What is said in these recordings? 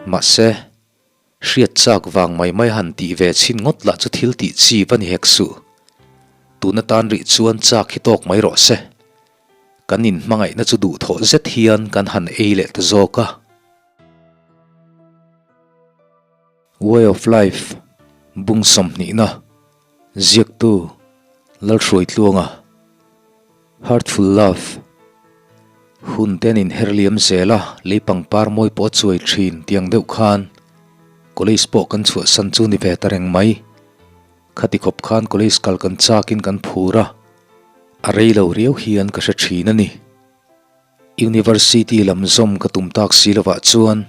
Mahse, hriat chak vang mai mai han tih ve chhin ngawt lah chu thil tih chi va ni hek suh. Tun atan rih chuan chak hi tawk mai rawh se. Kan inhmangaihna chu duhthawh zet hian kan han ei leh ta zawk a. Way of Life, Bung sawmhnihna, Ziaktu, Lalhruaitluanga, Heartful Love, Hun te an inher liam zel a, lei pangpar mawi pawh a chuai thin tiang deuh khan College pawh kan chhuahsan chu ni ve ta reng mai. Khati khawp khan college kal kan chakin kan phur a, a rei lo riau hian ka hre thin a ni. University lam zawm ka tum tak si lovah chuan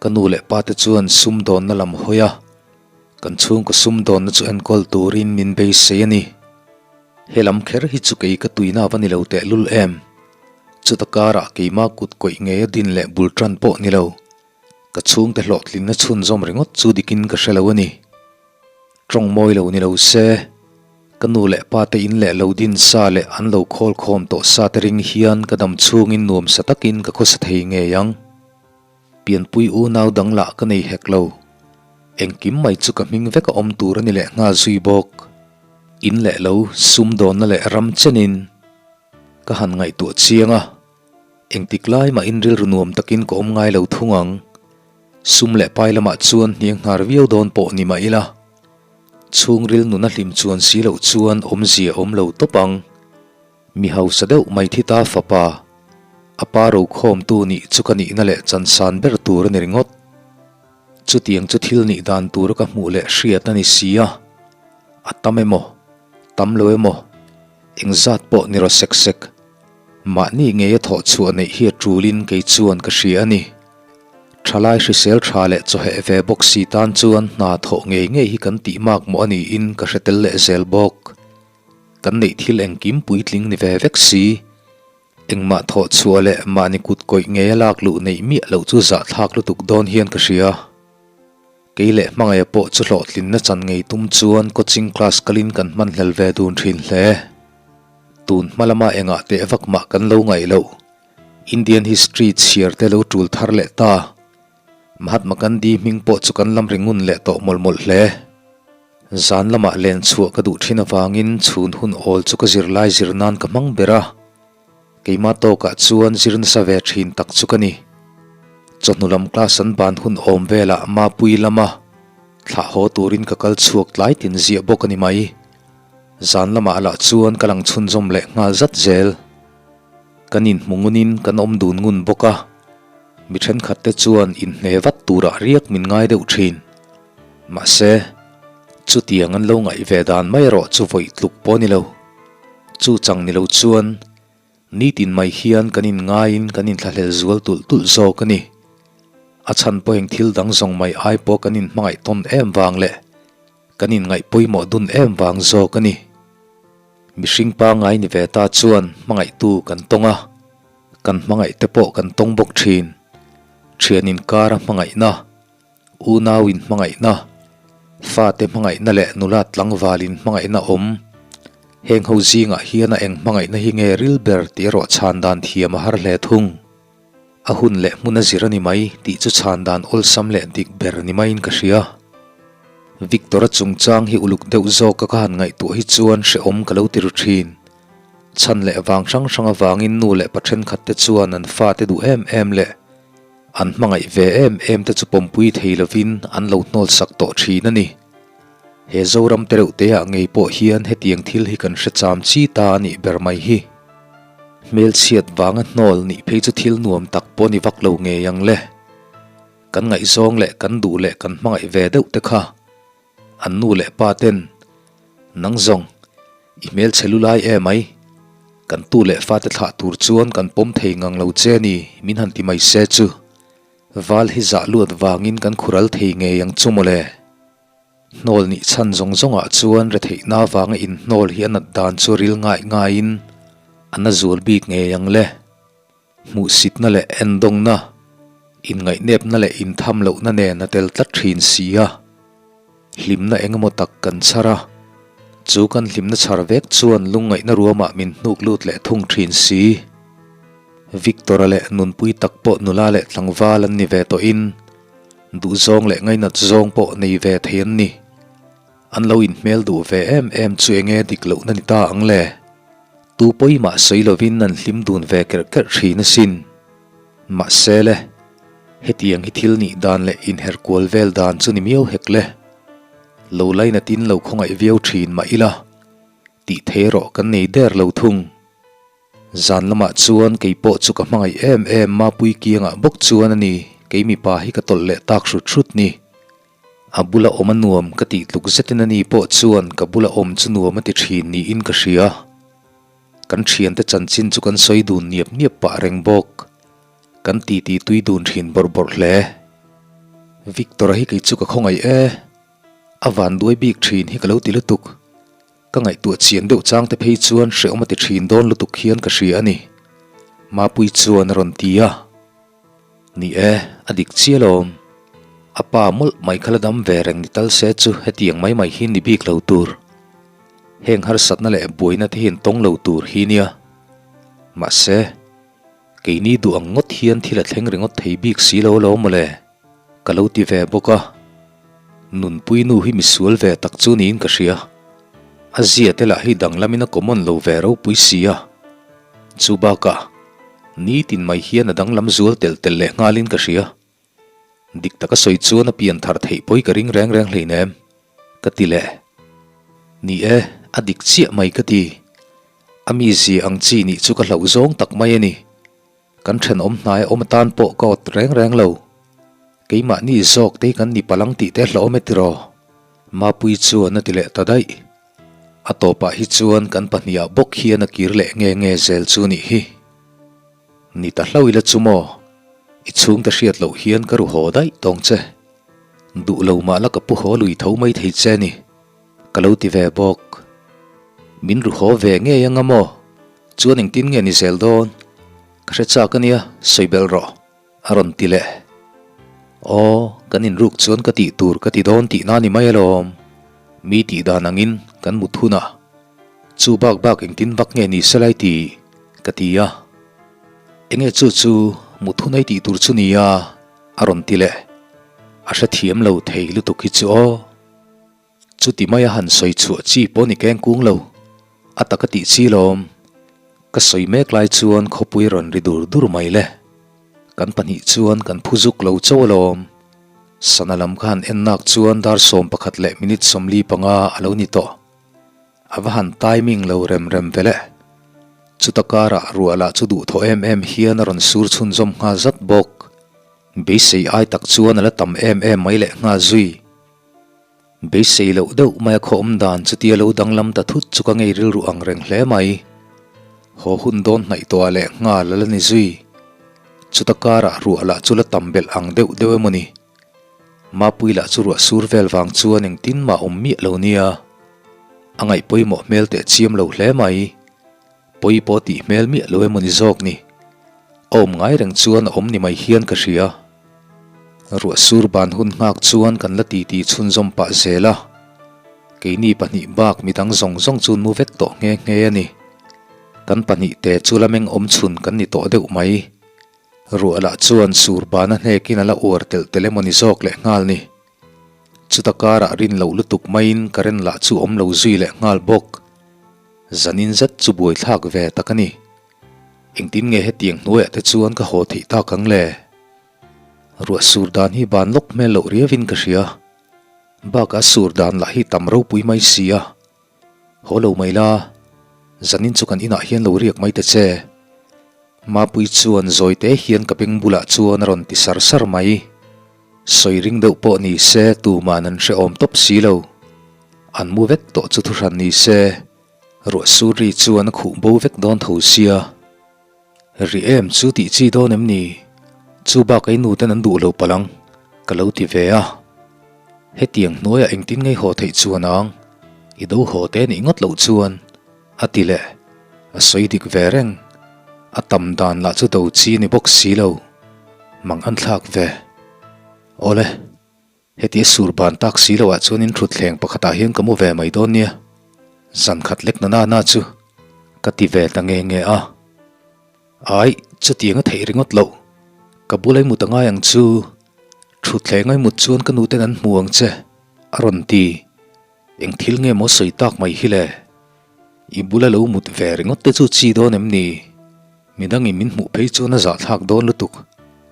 ka nu leh pa te chuan sumdawnna lam hawi a, kan chhungkaw sumdawnna chu enkawl turin min beisei a ni. He lam kher hi chu kei ka tuina va ni lo tehlul em? Chuta karah keima kut kawih ngei a din leh bul tan pawh ni lo. Ka chhungte hlawhtlinna chhunzawm ringawt chu dikin ka hre lo a ni. Tawng mawi lo ni lo se, ka nu leh pa te in leh lo din sa leh an lo khawl khawm tawh sa te ring hian ka dam chhungin nuam sa takin ka khawsa thei ngei ang. Pianpui unau dang lah ka nei hek lo. Engkim mai chu ka hming vek a awm tur a ni leh nghal zui bawk. In leh lo, sumdawnna leh ram chenin ka han ngaihtuah chiang a, engtik lai mahin rilru nuam takin ka awm ngai lo thung ang. Sum leh pai lamah chuan hniang hnar viau dawn pawh ni mah ila, chhungril nuna hlim chuan si loh chuan awmzia awm lo tawp ang. Mi hausa deuh mai thi ta fapa, a pa rokhawmtu nih chu ka nihna leh chansan ber tur a ni ringawt. Chutiang chu thil nih dan tura ka hmuh leh hriat a ni si a, a tam emaw, tam lo emaw, engzat pawh ni raw sek sek. Mahni ngeia thawh chhuah neih hi a tulin kei chuan ka hria a ni. Thalai hrisel tha leh chawheh ve bawk si tan chuan hna thawh ngei ngei hi kan tih mak mawh a niin ka hre tel leh zel bawk. Kan neih thil engkim puitling ni ve vek si. Engmah thawh chhuah leh mahni kut kawih ngeia lak luh neih miah loh chu zahthlak lutuk dawn hian ka hria. Kei leh hmangaia pawh chu hlawhtlinna chan ngei tum chuan coaching class kalin kan hmanhlel ve dun thin hle. Tun hma lama engah teh vak mah kan lo ngaih loh. Indian history chhiar te lo tul thar leh ta. Mahatma Gandhi hming pawh chu kan lam ri ngun leh tawh mawlh mawlh hle. Zan lamah len chhuah ka duh thin avangin chhun hun awl chu ka zirlai zir nan ka hmang ber a. Keimah tawkah chuan zir nasa ve thin tak chu ka ni. Chawhnu lam class an ban hun awm velah Mapui lama thlah haw turin ka kal chhuak tlai tin ziah bawk a ni mai. Zan lamah lah chuan ka lang chhunzawm leh nghal zat zel. Kan inhmu ngunin kan awm dun ngun bawk a, mi thenkhat te chuan inhne vat turah riak min ngai deuh thin. Mahse, chutiang an lo ngaih ve dan mai erawh chu vawi tluk pawh a ni lo. Chu chang ni lo chuan nitin mai hian kan inngaiin kan inthlahlel zual tulh tulh zawk a ni. A chhan pawh eng thil dang zawng mai ai pawh kan inhmangaih tawn em vang leh kan inngaih pawimawh dun em vang zawk a ni. Mihring pangngai ni ve ta chuan hmangaihtu kan tawng a, kan hmangaihte pawh kan tawng bawk thin. Thian inkara hmangaihna, unau inhmangaihna, fate hmangaihna leh nula tlangval inhmangaihna awm. Heng ho zingah hian a eng hmangaihna hi nge ril ber tih erawh chhan dan thiam a har hle thung. A hun leh hmun a zir a ni mai tih chu chhan dan awlsam leh dik ber ni maiin ka hria. Victor-a chungchang hi uluk deuh zawka ka han ngaihtuah hi chuan hrehawm ka lo ti ru thin. Chhan leh vang hrang hrang avangin nu leh pa thenkhat te chuan an fate duh em em leh an hmangaih ve em em te chu pawmpui thei lovin an lo hnawl sak tawh thin a ni. He Zoram te reuh te ah ngei pawh hian hetiang thil hi kan hre cham chi ta a nih ber mai hi. Hmelchhiat vanga hnawl nih phei chu thil nuam tak pawh ni vak lo ngei ang le. Kan ngaihzawng leh kan duh leh kan hmangaih ve deuh te kha an nu leh pa ten nang zawng i hmelchhe lu lai em ai, kan tu leh fate thlah tur chuan kan pawm thei ngang lo che ni min han ti mai se chu val hi zah luat vangin kan khural thei ngei ang chu mawle. Hnawl nih chhan zawng zawngah chuan retheihna avanga inhnawl hi a nat dan chu ril ngaih ngaiin a na zual bik ngei ang le. Hmuhsitna leh endawngna, inngaihnepna leh intham lohna nen a tel tlat thin si a. Hlimna eng emaw tak kan chhar a, chu kan hlimna chhar vek chuan lungngaihna ruamah min hnuk lut leh thung thin si. Victor-a leh nunpui tak pawh nula leh tlangval an ni ve tawhin. Duhzawng leh ngainat zawng pawh nei ve thei an ni. An lo inhmel duh ve em em chu enge dik lohna ni ta ang le? Tu pawimah sawi lovin an hlim dun ve kerh kerh thin asin. Mahse le, hetiang hi thil nih dan leh inher kual vel dan chu ni miau hek le. Lo lainatin lo khawngaih viau thin mah ila, tih thei erawh kan nei der lo thung. Zan lamah chuan kei pawh chu ka hmangaih em em Mapui kiangah bawk chuan a ni kei mipa hi ka tawlh leh tak hrut hrut ni. A bula awm a nuam ka tih tluk zetin a ni pawh chuan ka bula awm chu nuam a ti thin niin ka hria. Kan thiante chanchin chu kan sawi dun niap niap pah reng bawk. Kan titi tui dun thin bawrh bawrh hle. Victor-a hi kei chu ka khawngaih e. A vanduai bik thin hi ka lo ti lutuk. Ka ngaihtuah chian deuh chang te phei chuan hrehawm a ti thin dawn lutuk hian ka hria a ni. Mapui chuan a rawn ti a. Ni e, a dik chiah alawm. A pa mawlh mai kha la dam ve reng ni tal se chu hetiang mai mai hi ni bik lo tur. Heng harsatna leh buaina te hian tawng lo tur hi nia. Mahse, keini duh ang ngawt hian thil a thleng ringawt thei bik si lo alawm mawle. Ka lo ti ve bawk a, Nunpui nu hi misual ve tak chu niin ka hria. A zia te lah hi danglamin a common lo ve ropui si a. Chu bakah, nitin mai hian a danglam zual telh telh leh nghalin ka hria. Dik taka sawi chuan a pian thar theih pawi ka ring reng reng hleinem, ka ti leh. Ni e, a dik chiah mai ka ti. A mizia ang chi nih chu ka hlauh zawng tak mai a ni. Kan thenawm hnai awm atan pawh ka awt reng reng lo. Keimahni zawk te hi kan ni palang tih te hlauhawm e tiraw? Mapui chuan a ti leh ta daih. A tawpah hi chuan kan pahniha bawk hian a kir leh nge nge zel chu nih hi. Ni ta hlau ila chu maw? I chhungte hriat loh hian ka ru haw daih tawng che. Duh lo mah la ka pu haw lui tho mai thei che ni. Ka lo ti ve bawk. Min ru haw ve ngei anga maw? Chuan engtin nge ni zel dawn? Ka hre chak a nia, sawi belh rawh, a rawn ti leh. Aw, kan inruk chuan ka tih tur ka ti dawn tihna ni mai alawm. Mi tih dan angin kan mut hunah chu bak bak engtin vak nge ni se lai ti? ka ti a. Enge chu chu mut hun ei tih tur chu nia, a rawn ti leh. A hrethiam lo thei lutuk hi chu aw. Chuti maia han sawi chhuah chi pawh ni keng kung lo, a tak a tih chi lawm. Ka sawi mek lai chuan khawpui rawn ri dur dur mai le. Kan pahnih chuan kan phu zuk lo chauh alawm. Sana lam kha han en nak chuan dar 11 leh minute 45 a lo ni tawh. A va han timing lo rem rem ve le. Chuta karah ruah lah chu duhthawh em em hian a rawn sur chhunzawm nghal zat bawk. Beisei ai tak chuan a la tam em em mai leh nghal zui. Beisei loh deuh mai a khawm dan chutia lo danglam ta thut chu ka ngei rilru ang reng hle mai. Haw hun dawn hnaih tawh ah leh nghal a la ni zui. Chuta karah ruah lah chu la tam belh ang deuh deuh emaw ni. Mapui lah chu ruah sur vel vang chuan engtin mah awm miah lo nia. A ngaih pawimawh hmel teh chiam lo hle mai. Pawi pawh tih hmel miah lo emaw ni zawk ni. A awm ngai reng chuan a awm ni mai hian ka hria. Ruah sur ban hun nghak chuan kan la titi chhunzawm pah zel a. Keini pahnih bak midang zawng zawng chu nu vek tawh nghe nghe a ni. Kan pahnih te chu la meng awm chhun kan ni tawh deuh mai. Ruah lah chuan sur ban a hnekin a la uar telh telh emaw ni zawk leh nghal ni. Chuta karah rin loh lutuk maiin current lah chu awm lo zui leh nghal bawk. Zanin zet chu buaithlak ve tak a ni. Engtin nge hetiang hnuaiah te chuan ka haw theih tak ang le? Ruah sur dan hi ban lawk hmel loh riauin ka hria. Bakah sur dan lah hi tam ropui mai si a. Haw lo mai la, zanin chu kan inah hian lo riak mai ta che. Mapui chuan zawite hian ka beng bulah chuan a rawn ti sar sar mai. Sawi ring deuh pawh ni se tuman an hrehawm tawp si lo. An mu vek tawh chu thuhran ni se, ruah sur ri chuan a khuh bo vek dawn tho sia. Ri em chu tih chi dawn em ni? Chu bak ei nu ten an duh lo palh ang, ka lo ti ve a. Hetiang hnuaiah engtin ngei haw theih chuan ang, i do haw te nih ngawt loh chuan, a ti leh. A sawi dik ve reng. A tam dan lah chu do chi a ni bawk si lo. Mang an thlak ve. Awle. Heti a sur ban tak si loah chuan in thutthleng pakhatah hian ka mu ve mai dawn nia. Zan khat lek na na na chu ka ti ve ta nge nge a. Ai, chutiang a theih ringawt loh. Ka bula i mut a ngai ang chu. Thutthleng ai mut chuan ka nuten an hmu ang che, a rawn ti. Eng thil nge maw sawi tak mai hi le? I bula lo mut ve ringawt te chu chi dawn em ni? Midangin min hmuh phei chuan a zahthlak dawn lutuk,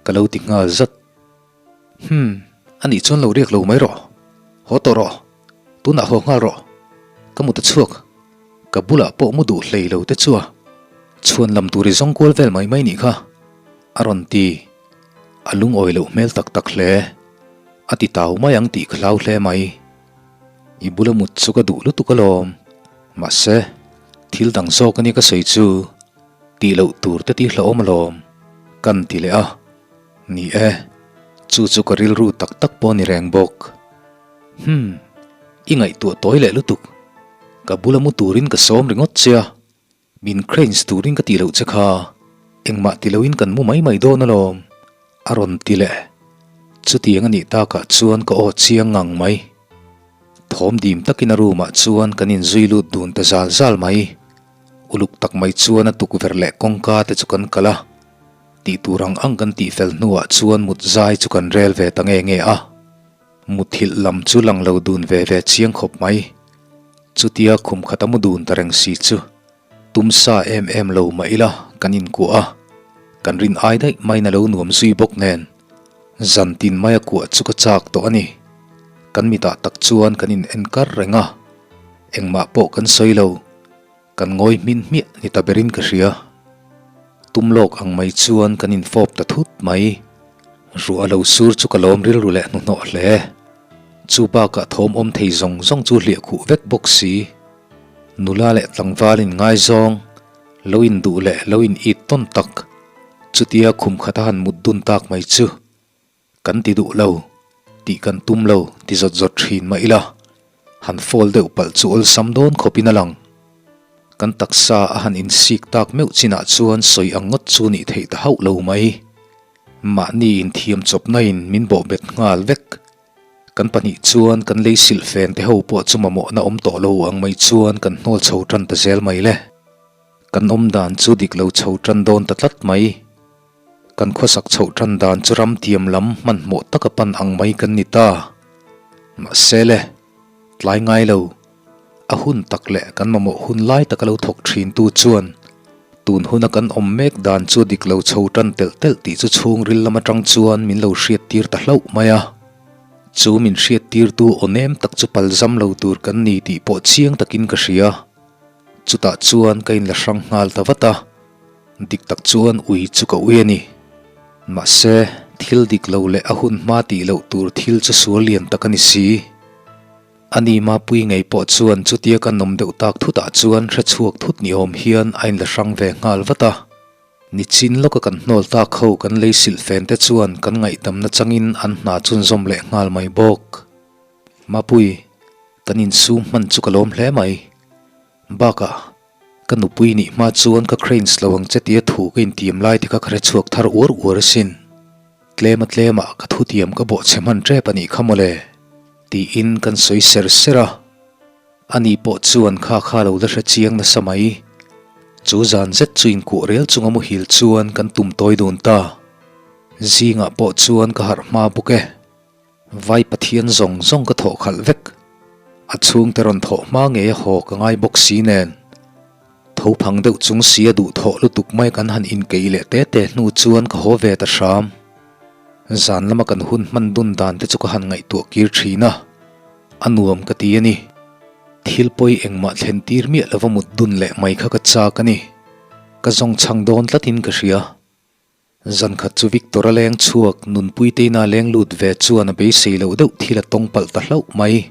ka lo ti nghal zat. Hum, anih chuan lo riak lo mai rawh. Haw tawh rawh. Tunah haw nghal rawh. Ka mut a chhuak. Ka bulah pawh mu duh hlei lo te chu a chhuan lam tur i zawng kual vel mai mai nih kha, a rawn ti. A lungawi loh hmel tak tak hle. A ti tau mai ang tih ka hlau hle mai. I bula mut chu ka duh lutuk alawm. Mahse, thil dang zawk a nia ka sawi chu. Tih loh tur te tih hlauhawm alawm, kan ti leh a. Ni e, chu chu ka rilru tak tak pawh a ni reng bawk. Hum, i ngaihtuah tawi leh lutuk. Ka bula mu turin ka sawm ringawt che a, min cranes turin ka tih loh che kha. Engmah ti loin kan mu mai mai dawn alawm, a rawn ti leh. Chutiang a nih takah chuan ka aw chiang ngang mai. Thawm dim takin a room ah chuan kan inzui lut dun ta zal zal mai. Uluk tak mai chuan a tukverh leh kawngka te chu kan kalh a. Tih tur ang ang kan tih fel hnuah chuan mut zai chu kan rel ve ta nge nge a. Muthilh lam chu lang lo dun ve ve chiang khawp mai. Chutia khum khat a mu dun ta reng si chu tum sa em em lo mah ila kan inkuah a, kan rin ai daih maiin a lo nuam zui bawk nen zan tin maia kuah chu ka chak tawh a ni. Kan mitah tak chuan kan in en kar reng a, engmah pawh kan sawi lo. Kan ngawi hmin hmiah ni ta berin ka hria. Tum lawk ang mai chuan kan infawp ta thut mai. Ruah a lo sur chu ka lawm rilru leh hnuhnawh hle. Chu bakah thawm awm thei zawng zawng chu hliah khuh vek bawk si. Nula leh tlangval in ngaizawng, lo induh leh lo in it tawn tak. Chutia khum khata han mut dun tak mai chu. Kan ti duh lo, tih kan tum lo ti zawt zawt thin mah ila, han fall deuh palh chu awlsam dawn khawpin a lang. Kan taksa a han insik tak meuh chinah chuan sawi ang ngawt chu nih theih ta hauh lo mai. Mahni inthiam chawpnain min bawhbet nghal vek. Kan pahnih chuan kan lei silh fen te ho pawh chu mamawhna awm tawh lo ang mai chuan kan hnawl chho tan ta zel mai le. Kan awmdan chu dik lo chho tan dawn ta tlat mai. Kan khawsak chhoh tan dan chu ram tiam lam hmanhmawh taka pan ang mai kan ni ta. Mahse le, tlai ngai lo, a hun tak leh kan mamawh hun lai taka lo thawk thin tu chuan tun huna kan awm mek dan chu dik lo chho tan telh telh tih chu chhungril lam atang chuan min lo hriat tir ta hlauh mai a. Chu min hriat tirtu aw nem tak chu palzam lo tur kan ni tih pawh chiang takin ka hria. Chutah chuan ka inla hrang nghal ta vat a. Dik tak chuan ui chu ka ui a ni. Mahse, thil dik lo leh a hun hma tih loh tur thil chu sual lian tak a ni si. A ni Mapui ngei pawh chuan chutia ka nawm deuh tak thutah chuan hre chhuak thut ni awm hian a inla hrang ve nghal vat a. Nichin lawka kan hnawl tak ho kan lei silh fen te chuan kan ngaihdamna changin an hna chhunzawm leh nghal mai bawk. Mapui, kan insum hman chu ka lawm hle mai. Bakah, ka nupui nih hma chuan ka cranes lo ang che tia thu ka intiam lai te kha ka hre chhuak thar uar uar asin. Tlem a tlemah ka thutiam ka bawhchhe hman tep a nih kha mawle, tiin kan sawi ser ser a. Ani pawh chuan kha kha lo la hre chiang nasa mai. Chu zan zet chu inkuah rel chunga muhil chuan kan tum tawi dun ta. Zingah pawh chuan ka harh hma bawk e. Vai Pathian zawng zawng ka thawh khalh vek. A chhungte rawn thawh hma ngei a haw ka ngai bawk si nen. Tho phang deuh chung si a duh thawh lutuk mai kan han inkeih leh te te hnu chuan ka haw ve ta hram. Zan lama kan hun hman dun dan te chu ka han ngaihtuah kir thin a, a nuam ka ti a ni. Thil pawi engmah thlen tir miah lova mut dun leh mai kha ka chak a ni. Ka zawng chhang dawn tlatin ka hria. Zan khat chu Victor a leng chhuak, nunpui teina leng lut ve chuan a beisei loh deuh thil a tawng palh ta hlauh mai.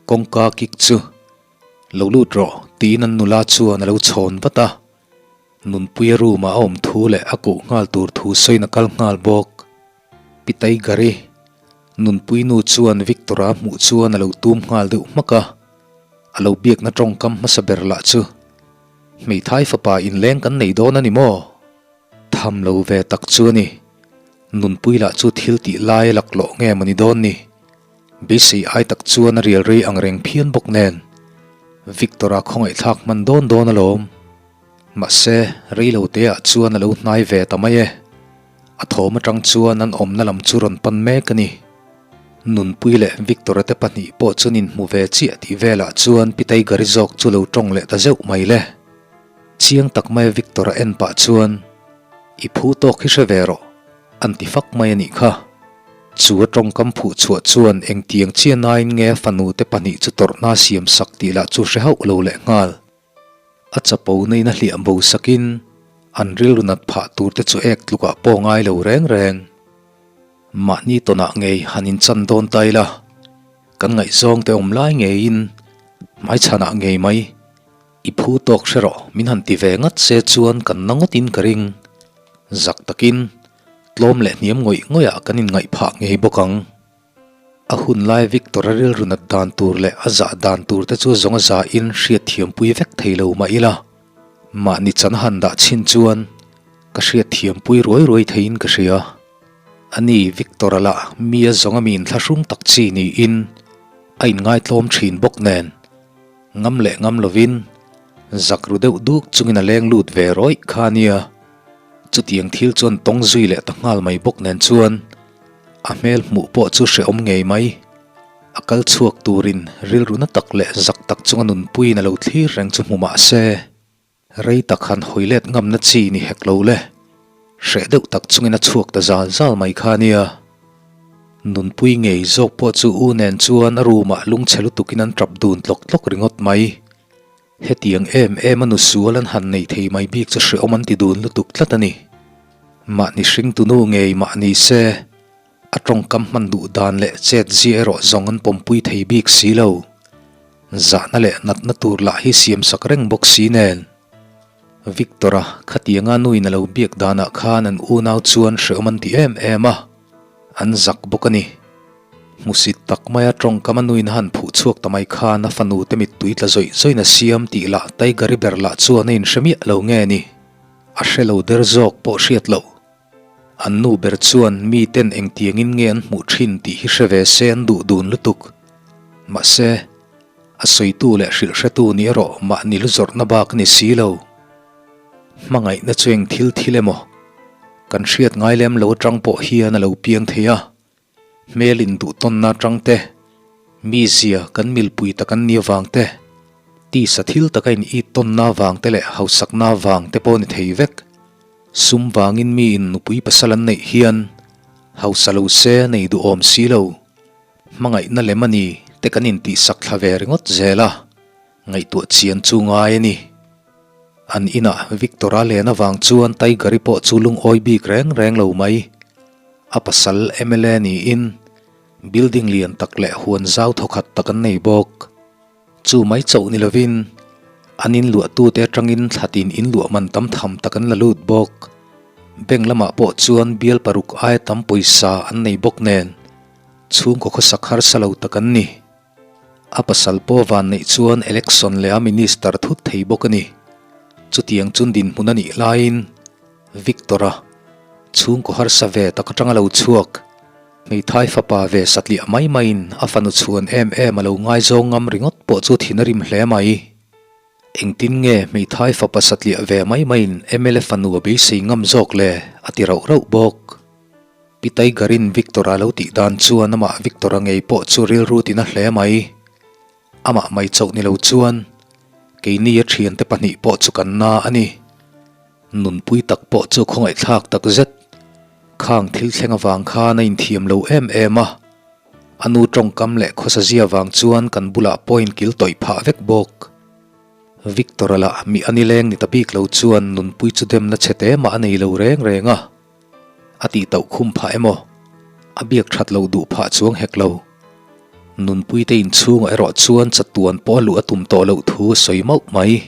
Kawngka kik chu, Lo lut rawh, tiin an nula chuan a lo chhawn vat a. Nunpuia room ah a awm thu leh a koh nghal tur thu sawiin a kal nghal bawk. Pi Tiger-i, nunpui nu chuan Victor-a a hmuh chuan a lo tum nghal deuh hmak a. A lo biakna tawngkam hmasa ber lah chu, Hmeithai fapa inleng kan nei dawn a ni maw? Tham lo ve tak chu a ni. Nunpui lah chu thil tih lai a laklawh nge maw ni dawn ni? Beisei ai tak chuan a rial rei ang reng phian bawk nen. Victor-a khawngaihthlak hman dawn dawn alawm. Mahse, rei lo te ah chuan a lo hnai ve ta mai e. A thawm atang chuan an awmna lam chu rawn pan mek a ni. Nunpui leh Victor-a te pahnih pawh chuan inhmu ve chiah tih velah chuan Pi Tiger-i zawk chu lo tawng leh ta zeuh mai le. Chiang tak maia Victor-a en pah chuan, I phu tawk hi hre ve rawh, an ti fak mai a nih kha. Chu a tawngkam phuh chhuah chuan engtiang chianain nge fanu te pahnih chu tawrhna siam sak tih lah chu hre hauh lo leh nghal. A chapo nain a hliah bo sakin an rilru nat phah tur te chu ek tlukah pawh ngai lo reng reng. Mahni tawnah ngei han inchan dawn ta ila, kan ngaihzawng te awm lai ngeiin hmaichhanah ngei mai i phu tawk hre rawh min han ti ve ngat se chuan kan na ngawtin ka ring. Zak takin tlawm leh hniam ngawih ngawihah kan inngaih phah ngei bawk ang. A hun lai Victor-a rilru nat dan tur leh a zah dan tur te chu zawng a zahin hriatthiampui vek thei lo mah ila, mahni chan a han dah chhin chuan ka hriatthiampui ruai ruai theiin ka hria. Ani Victor-a lah mi a zawng a mi inthlahrung tak chi niin a inngaitlawm thin bawk nen, ngam leh ngam lovin zak ru deuh duk chungin a leng lut ve rawih kha a nia. Chutiang thil chuan tawng zui leh ta nghal mai bawk nen chuan a hmel hmuh pawh chu hrehawm ngei mai. A kal chhuak turin rilru na tak leh zak tak chunga nunpuiin a lo thlir reng chu hmu mah se, rei tak han hawi let ngamna chi ni hek lo le. Hreh deuh tak chungin a chhuak ta zal zal mai kha a nia. Nunpui ngei zawk pawh chu u nen chuan a room ah lungchhe lutukin an tap dun tlawk tlawk ringawt mai. Hetiang em em a nu sual an han nei thei mai bik chu hrehawm an ti dun lutuk tlat a ni. Mahni hringtunu ngei mah ni se, a tawngkam hman duh dan leh chet zia erawh zawng an pawmpui thei bik si lo. Zahna leh natna tur lah hi siamsak reng bawk si nen. Victor-a khatianga nuin a lo biak danah khan an unau chuan hrehawm an ti em em a, an zak bawk a ni. Hmusit tak maia tawngkam a nuin a han phuh chhuak ta mai khan a fanu te mittui tla zawih zawiin a siam tih lah Tiger-i ber lah chuan a inhre miah lo nge ni? A hre lo der zawk pawh hriat loh. An nu ber chuan mi ten engtiangin nge an hmuh thin tih hi hre ve se an duh dun lutuk. Mahse, a sawitu leh hrilh hretu ni erawh mahni lu zawrhna bak a ni si lo. Hmangaihna chu eng thil thil emaw kan hriat ngai lem lo atang pawh hian a lo piang thei a. Hmel induhtawnna atang te, mizia kan milpui tak an ni avang te, tisa thil taka in it tawnna avang te leh hausakna avang te pawh ni thei vek. Sum vangin mi in nupui pasal an neih hian hausa lo se nei duhawm si lo, hmangaihna lem a ni te kan intihsak thla ve ringawt zel a, ngaihtuah chian chu ngai a ni. An inah Victor-a len avang chuan Tiger-i pawh chu lungawi bik reng reng lo mai. A pasal mla niin building lian tak leh huan zau thawkhat tak an nei bawk. Chu mai chauh ni lovin an inluahtute atangin thlatin inluah man tam tham tak an la lut bawk. Bank lamah pawh chuan bial paruk aia tam pawisa an nei bawk nen chhungkaw khawsak harsa lo tak an ni. A pasal pawh van neih chuan election leh a minister thut thei bawk a ni. Chutiang chun dinhmun a nih laiin Victor-a chhungkaw harsa ve tak atanga lo chhuak, hmeithai fapa ve satliah mai maiin a fanu chhuan em em a lo ngaizawng ngam ringawt pawh chu thin a rim hle mai. Engtin nge hmeithai fapa satliah ve mai maiin mla fanu a beisei ngam zawk le? a ti rauh rauh bawk. Pi Tiger-in Victor-a lo tih dan chuan amah Victor-a ngei pawh chu rilru tina hle mai. Amah mai chauh ni lo chuan keini a thiante pahnih pawh chu kan na a ni. Nunpui tak pawh chu khawngaihthlak tak zet. Khang thil thleng avang khan a inthiam lo em em a. A nu tawngkam leh khawsazia vang chuan kan bulah pawh inkil tawih phah vek bawk. Victor-a lah mi a nileng ni ta bik lo chuan nunpui chu demna chhe te mah a nei lo reng reng a. A tih tauh khum phah emaw? A biak that loh duh phah chuang hek lo. Nunpui te inchhungah erawh chuan chatuan pawh a luh a tum tawh loh thu a sawi mauh mai.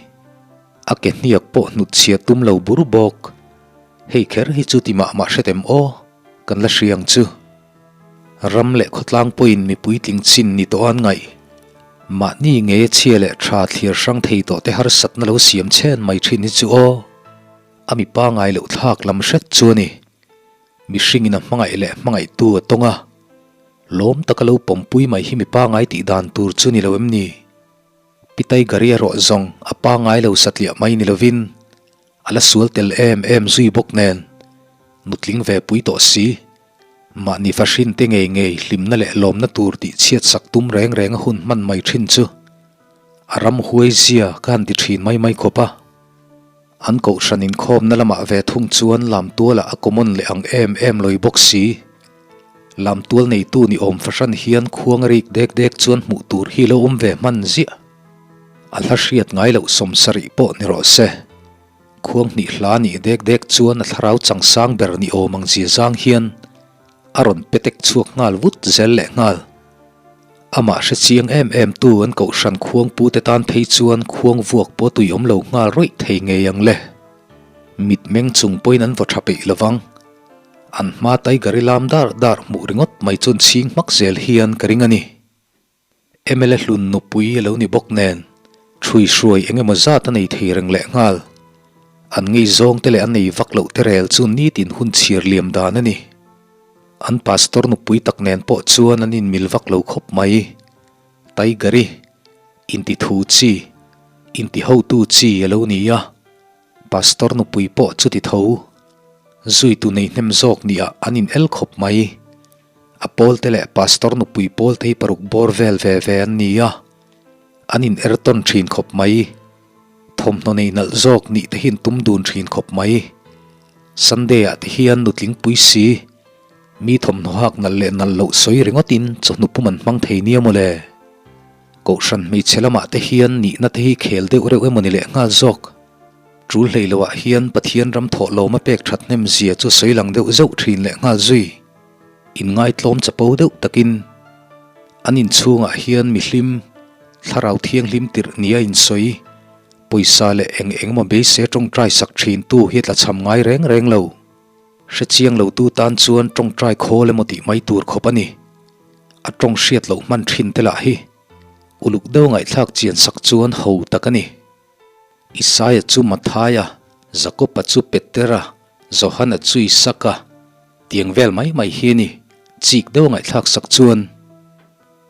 A ke hniak pawh hnutchhia tum lo bur bawk. Hei kher hi chu ti mah mah hretem aw, kan la hria ang chu. Ram leh khawtlang pawhin mipui tling chin ni tawh an ngaih. Mahni nge chhia leh tha thlir hrang thei tawh te harsatna lo siam chhen mai thin hi chu aw. A mi pangai loh thlak lam hret chu a ni. Mihringin a hmangaih leh hmangaihtu a tawng a, lawm taka lo pawmpui mai hi mi pangai tih dan tur chu ni lo em ni? Pi Tiger-i erawh zawng a pangai lo satliah mai ni lovin a la sual tel em em zui bawk nen. Nutling ve pui tawh si. Mahni fahrin te ngei ngei hlimna leh lawmna tur tih chhiat sak tum reng reng a hun hman mai thin chu a ram huai zia ka han ti thin mai mai khawp a. An kohhran inkhawmna lamah ve thung chuan lamtualah a common leh ang em em lawi bawk si. Lamtual neitu ni awm fahran hian khuang a rik dek dek chuan hmuh tur hi lo awm ve hman ziah. A hla hriat ngai loh 70 pawh ni rawh se. Khuang hnih hla nih dek dek chuan a thlarau changsang ber ni awm ang zia zang hian a rawn petek chhuak nghal vut zel leh nghal. Amah hre chiang em em tu an kohhran khuang pu te tan phei chuan khuang vuak pawh tui awm lo nghal rawih thei ngei ang le. Mitmeng chung pawhin an vaw tha peih lovang. An hma tiger i lam dar dar hmuh ringawt mai chuan chhing hmak zel hian ka ring a ni. Mla hlun nupui a lo ni bawk nen, ṭhui hruai eng emaw zat a nei thei reng leh nghal. An ngei zawng te leh an nei vak loh te rel chu nitin hun chhir liam dan a ni. An pastor nupui tak nen pawh chuan an inmil vak lo khawp mai. Tiger-i, intithu chi, intihotu chi a lo ni a. Pastor nupui pawh chuti tho. Zuitu nei hnem zawk niah an in el khawp mai. A pawlte leh pastor nupui pawlte hi paruk bawr vel ve ve an ni a, an in er tawn thin khawp mai. Thawmhnaw nei nalh zawk nih te hi an tum dun thin khawp mai. Sunday ah te hian nutling pui si, mi thawmhnaw hak nalh leh nalh loh sawi ringawt in chawhnu pum an hmang thei nia mawle. Kohhran hmeichhe lamah te hian nihna te hi khel deuh reuh emaw ni leh nghal zawk. Tul hlei loah hian Pathian ram thawh lawma pek that hnem zia chu sawi lang deuh zeuh thin leh nghal zui. Inngaitlawm chapo deuh takin an inchhungah hian mihlim, thlarau thianghlim tirh nia insawi, pawisa leh eng eng emaw beisei tawngtai sak thintu hi a tlachham ngai reng reng lo. Hrechiang lotu tan chuan tawngtai khawl emaw tih mai tur khawp a ni. A tawng hriat loh hman thin te lah hi uluk deuh ngaihthlak chian sak chuan ho tak a ni. Isaia chu Mathaia, Jakoba chu Petera, Johana chu Isaka tiang vel mai mai hi a ni. Chik deuh ngaihthlak sak chuan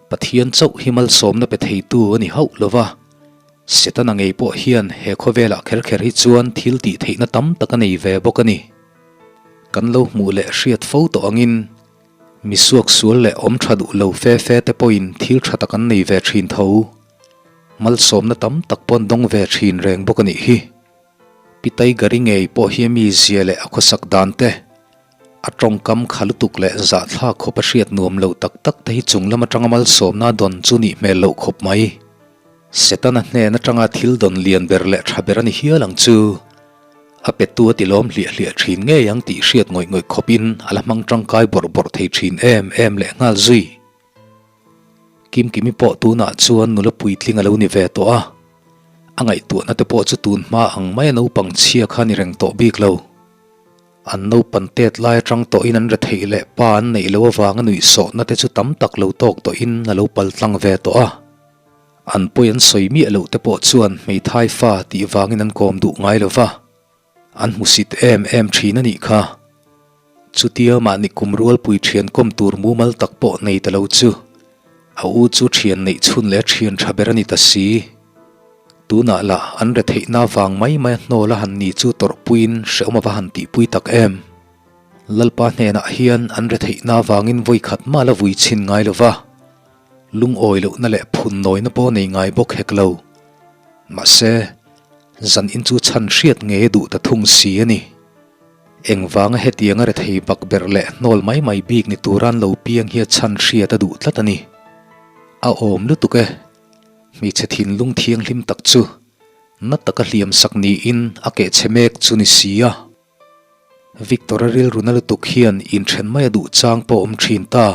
Pathian chauh hi malsawmna pe theitu a ni hauh lo va, Setana ngei pawh hian he khawvelah kher kher hi chuan thil tih theihna tam tak a nei ve bawk a ni. Kan lo hmuh leh hriat fo tawh angin Mi suak sual leh awm tha duh lo fe fe te pawhin thil tha tak an nei ve thin tho. Malsawmna tam tak pawh an dawng ve thin reng bawk a nih hi. Pi Tiger-i ngei pawh hi a mizia leh a khawsak dan te, a tawngkam kha lutuk leh zahthlak khawp a hriat nuam lo tak tak te hi chung lam atanga malsawmna dawn chu nih hmel loh khawp mai. Setana hnen atanga thil dawn lian ber leh tha ber a ni hial ang chu. A petu a tilawm hliah hliah thin ngei ang tih hriat ngawih ngawih khawpin a la hmang tangkai bawrh bawrh thei thin em em leh nghal zui. Kimkimi pawh tunah chuan nula puitling a lo ni ve tawh a, a ngaihtuahna te pawh chu tun hma ang maia naupang chhia kha ni reng tawh bik lo. An naupan tet lai atang tawhin an retheih leh pa an neih loh avanga nuihsawhna te chu tam tak lo tawk tawhin a lo paltlang ve tawh a. An pawi an sawi miah loh te pawh chuan hmeithai fa tih vangin an kawm duh ngai lo va, an hmusit em em thin a nih kha. Chutia mahni kum rualpui thian kawm tur mumal tak pawh nei ta lo chu a u chu thian neih chhun leh a thian tha ber a ni ta si. Tunah lah an retheihna vang mai mai a hnawl a han ni chu tawrhpuiin hrehawm a va han tihpui tak em. Lalpa hnenah hian an retheihna vangin vawikhat mah la vui chhin ngai lo va. Lungawi lohna leh phun nawina pawh nei ngai bawk hek lo. Mahse, zan in chu chhan hriat ngei a duh ta thung si a ni. Engvanga hetianga rethei bak berh leh hnawl mai mai bik ni tura an lo piang hi a chhan hriat a duh tlat a ni. A awm lutuk e. Hmeichhe thinlung thianghlim tak chu na taka hliam sak niin a kehchhe mek chu ni si a. Victor-a rilru na lutuk hian inthen mai a duh chang pawh awm thin ta.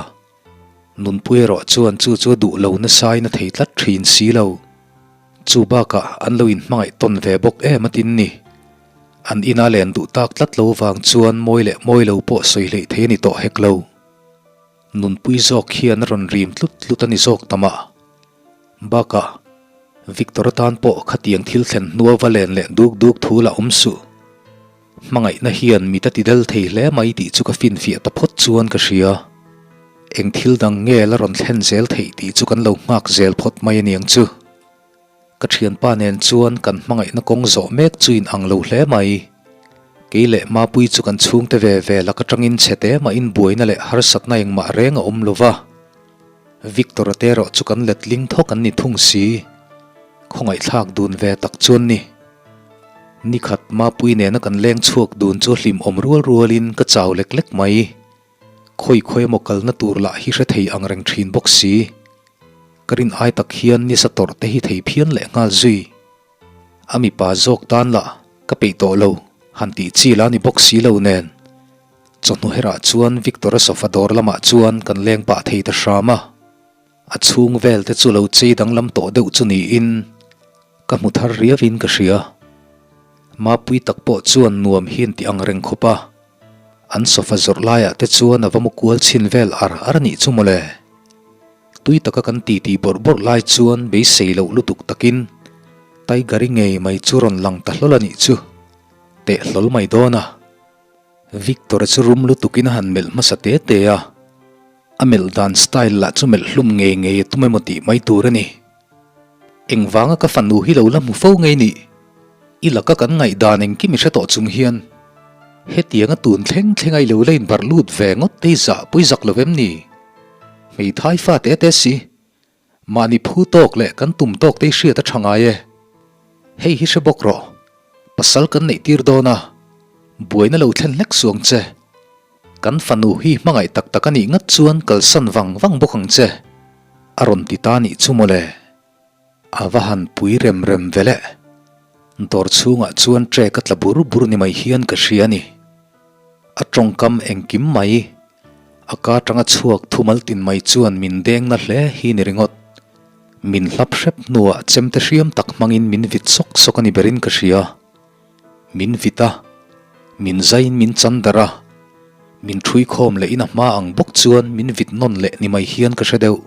Nunpui erawh chuan chu chu a duh lo nasain a thei tlat thin si lo. Chu bakah an lo inhmangaih tawn ve bawk em a tin ni. An ina len duh tak tlat lo vang chuan mawi leh mawi lo pawh sawi hleih thei a ni tawh hek lo. Nunpui zawk hian a rawn rim tlut tlut a ni zawk ta mah. Bakah, Victor atan pawh khatiang thil thlen hnua va len leh duk duk thu lah awm suh. Hmangaihna hian mit a ti del thei hle mai tih chu ka finfiah ta phawt chuan ka hria. Eng thil dang nge la rawn thlen zel theih tih chu kan lo nghak zel phawt mai a niang chu. Ka thianpa nen chuan kan hmangaihna kawng zawh mek chu in ang lo hle mai. Kei leh Mapui chu kan chhungte ve ve lak atangin chhe te mahin buaina leh harsatna engmah reng a awm lo va. Victor-a te erawh chu kan letling thawk an ni thung si. Khawngaihthlak dun ve tak chuan ni. Nikhat Mapui nena kan leng chhuak dun chu hlim awm rual rualin ka chau lek lek mai. Khawi khawi emaw kalna tur lah hi hre thei ang reng thin bawk si. Ka rin ai tak hian nisa tawrh te hi thei phian leh nghal zui. A mipa zawk tan lah ka peih tawh lo han tih chi la ni bawk si lo nen. Chawhnu herah chuan Victor-a sofa dawr lamah chuan kan leng pah thei ta hram a. A chhung vel te chu lo chei danglam tawh deuh chu niin ka hmu thar riauin ka hria. Mapui tak pawh chuan nuam hi an ti ang reng khawp a. An sofa zawrh laiah te chuan a va mu kual chhin vel ar ar a nih chu mawle. Tui taka kan titi bawrh bawrh lai chuan beisei loh lutuk takin Tiger-i ngei mai chu rawn lang ta hlawl a nih chu. Teh hlawl mai dawn a. Victor-a chu rum lutukin a han melh hmasa te te a. A melh dan style lah chu melh hlum ngei ngei a tum emaw tih mai tur a ni. Engvanga ka fanu hi lo la hmu fo ngei nih? I laka kan ngaihdan engkim i hre tawh chung hian hetianga tun thleng thleng a i lo la inbarh lut ve ngawt te i zah pawh i zak lo em ni? Hmeithai fa te te si. Mahni phu tawk leh kan tum tawk te i hriat a tha ngai e. Hei hi hre bawk rawh. Pasal kan neih tir dawn a, buaina lo thlen hlek suang che. Kan fanu hi hmangaih tak tak a nih ngat chuan kalsan vang vang bawk ang che, a rawn ti ta nih chu mawle. A va han pui rem rem ve le. Dawr chhungah chuan trek a tla bur bur ni mai hian ka hria a ni. A tawngkam engkim mai, a ka tanga chhuak thumal tin mai chuan min deng na hle hi ni ringawt. Min hlap hrep hnuah chemte hriam tak hmangin min vit sawk sawk a ni berin ka hria. Min vit a, min zaiin min chan darh a, min ṭhui khawm lehin a hma ang bawk chuan min vit nawn leh ni mai hian ka hre deuh.